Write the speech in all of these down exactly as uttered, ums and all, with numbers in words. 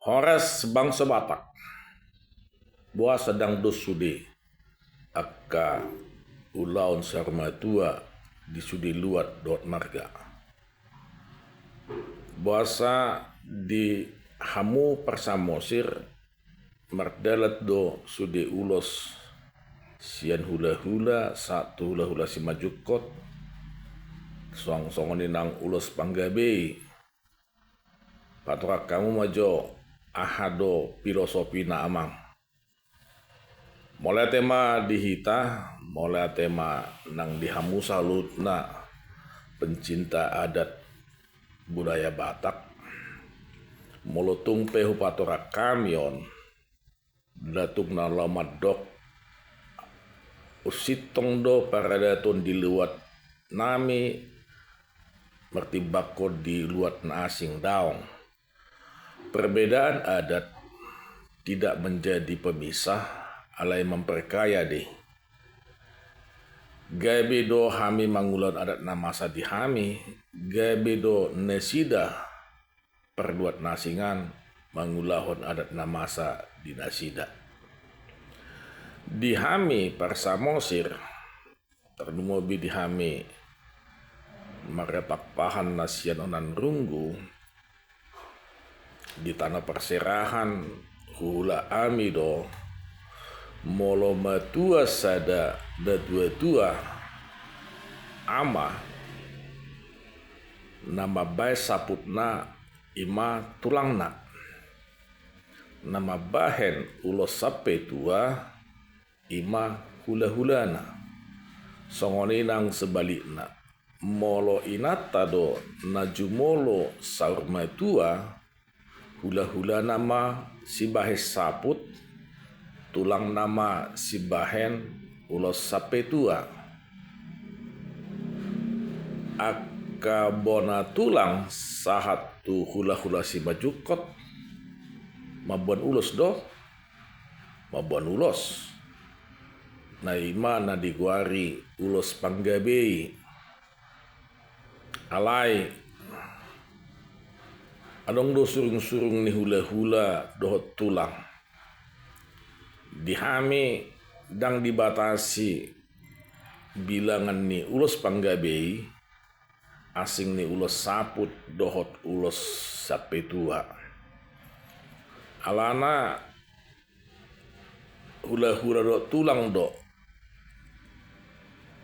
Horas bangso Batak. Boasa ndang dos sude angka ulaon saur matua di sude luat dohot marga? Boasa di hamu par Samosir mardalan do sude ulos sian hulahula sahat tu hulahula simanjungkot, suang songon i nang ulos panggabe i? Patorang hamu ma jo aha do filosofina, amang. Mauliate ma di hita, mauliate ma nang di hamu saluhutna pencinta adat budaya Batak. Molo tung pe hupatorang hami on, ndada tung na laho mandok, unsintong do paradaton di luat nami martimbangkon di luat na asing, daong. Perbedaan adat tidak menjadi pemisah, alai memperkaya do i. Gabe do hami mangulahon adat na masa di hami, gabe do nasida parluat na asing an mangulahon adat na masa di nasida. Di hami par Samosir, tarlumobi di hami marga Pakpahan na sian Onan Runggu, di tano parserahan, huula hami do, molo matua sada natuatua, ama, na mambahen saputna i ma tulangna. Na mambahen ulos sampetua i ma hulahulana. Songon i nang sebalikna, molo inanta do na jumolo saur matua, hulahulana ma sibahen saput, tulangna ma sibahen ulos sampetua. Angka bona tulang sahat tu hulahula simanjungkot mamboan ulos do, mamboan ulos. Na i ma na digoari ulos panggabe i. Alai adong do surungsurung ni hulahula dohot tulang. Di hami ndang dibatasi bilangan ni ulos panggabe i, asing ni ulos saput dohot ulos sampetua. Alana hulahula dohot tulang do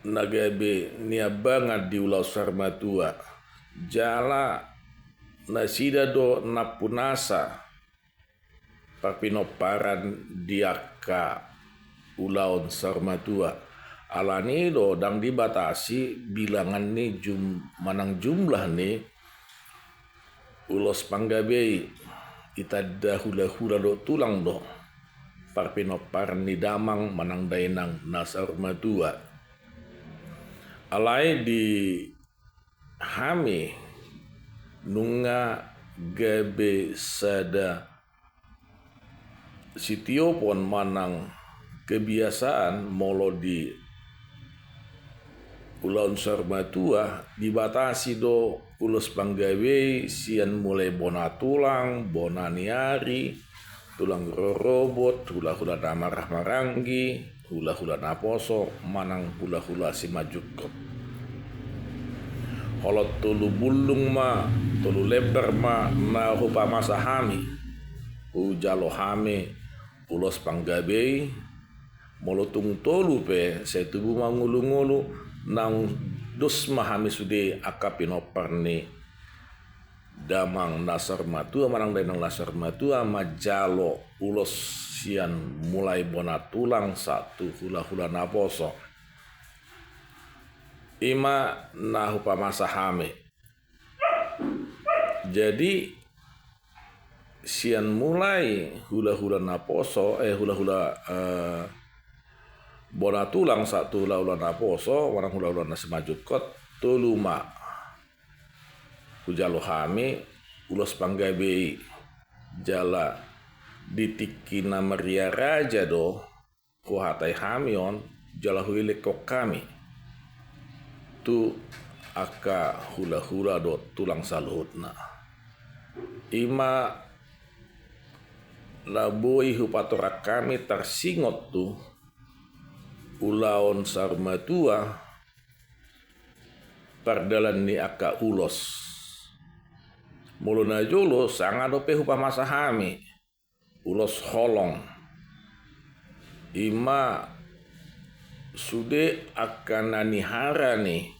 na gabe niambangan di ulaon saur matua, jala nasida do nampunasa parpinomparan di angka ulaon saur matua. Alani do ndang dibatasi bilangan ni jum-, manang jumlah ni ulos panggabe i, itanda hulahula dohot tulang do parpinomparan ni damang manang dainang na saur matua. Alai di hami nunga gabe sada sitiopon manang kebiasaan, molo di ulaon saur matua dibatasi do ulos panggabe i sian mulai bona tulang, bona ni ari, tulang rorobot, hulahula na marhaha maranggi, hulahula naposo manang hulahula simanjungkot. Holong tolu bullung ma, tolu lembar ma na hupamasa hami. Hujalo hami ulos panggabe i, molo tung tolu pe sai tubu ma ngolungolu, naung dos ma hami sude angka pinompar ni damang na saur matua manang dainang na saur matua manjalo ulos sian mulai bona tulang sahat tu hulahula naposo. I ma na hupamasa hami. Jadi sian mulai hulahula naposo, eh, hulahula, eh, bona tulang sahat tu hulahula naposo manang hulahula na simanjungkot, tolu ma hujalo hami ulos panggabe i. Jala di tingki na maria raja do huhatai hami on, jala huelekhon hami tu angka hulahula dohot tulang saluhutna. I ma na boi hupatorang hami tarsingot tu ulaon saur matua pardalan ni angka ulos. Molo na jolo sanga dope hupamasa hami ulos holong. I ma sude angka na nihara ni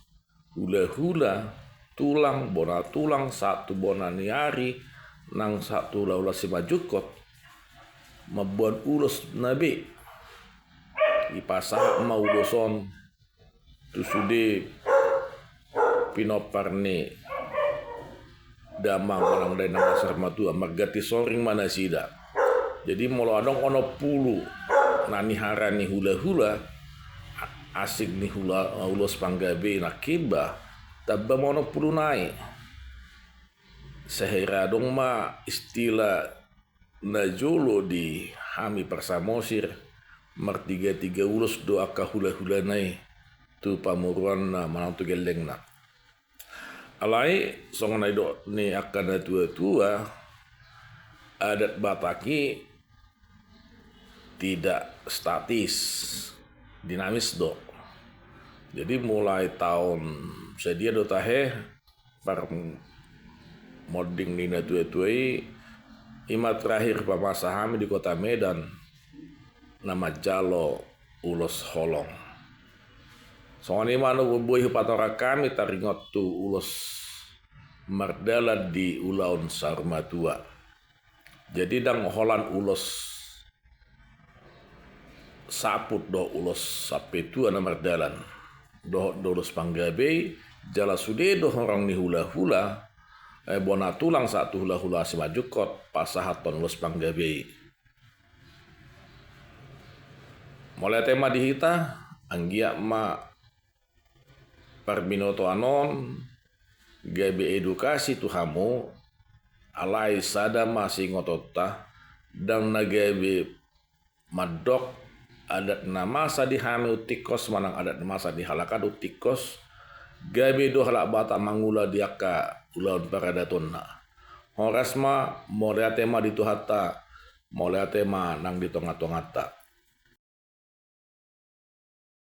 hulahula, tulang, bona tulang, sahat tu bona ni ari, nang sahat tu hulahula simanjungkot, mamboan ulos na be. Dipasahat ma ulos on tu sude pinompar ni damang manang dainang na saur matua, marganti soring ma nasida. Jadi molo adong onom pulu na nihara ni hulahula, a-, asing ni hula, ulos panggabe nangkin ba, tamba ma onom pulu nai. Sahira adong ma istilah na jolo di hami par Samosir, martigatiga ulos do angka hulahulana i tu pamoruonna manang tu gellengna. Alai songon na nidok ni angka na tuatua, adat Batak i tidak statis, dinamis do. Jadi mulai taon sadia do tahe, par monding ni na tuatua i, i ma terakhir pamasa hami di Kota Medan na manjalo ulos holong. Songon i ma na boi hupatorang hami taringot tu ulos mardalan di ulaon saur matua. Jadi ndang holan ulos saput dohot ulos sampetua na mardalan, dohot do ulos panggabe i, jala sude do horong ni hulahula, eh, bona tulang sahat tu hulahula simanjungkot pasahathon ulos panggabe i. Mauliate ma di hita, anggiat ma parbinotoan on gabe edukasi tu hamu, alai sada ma siingotonta, ndang na gabe mandok adat na masa di hami untingkos manang adat na masa di halak an untingkos, gabe do halak Batak mangula di angka ulaon paradatonna. Horas ma, mauliate ma di Tuhanta, mauliate ma nang di tongatonganta.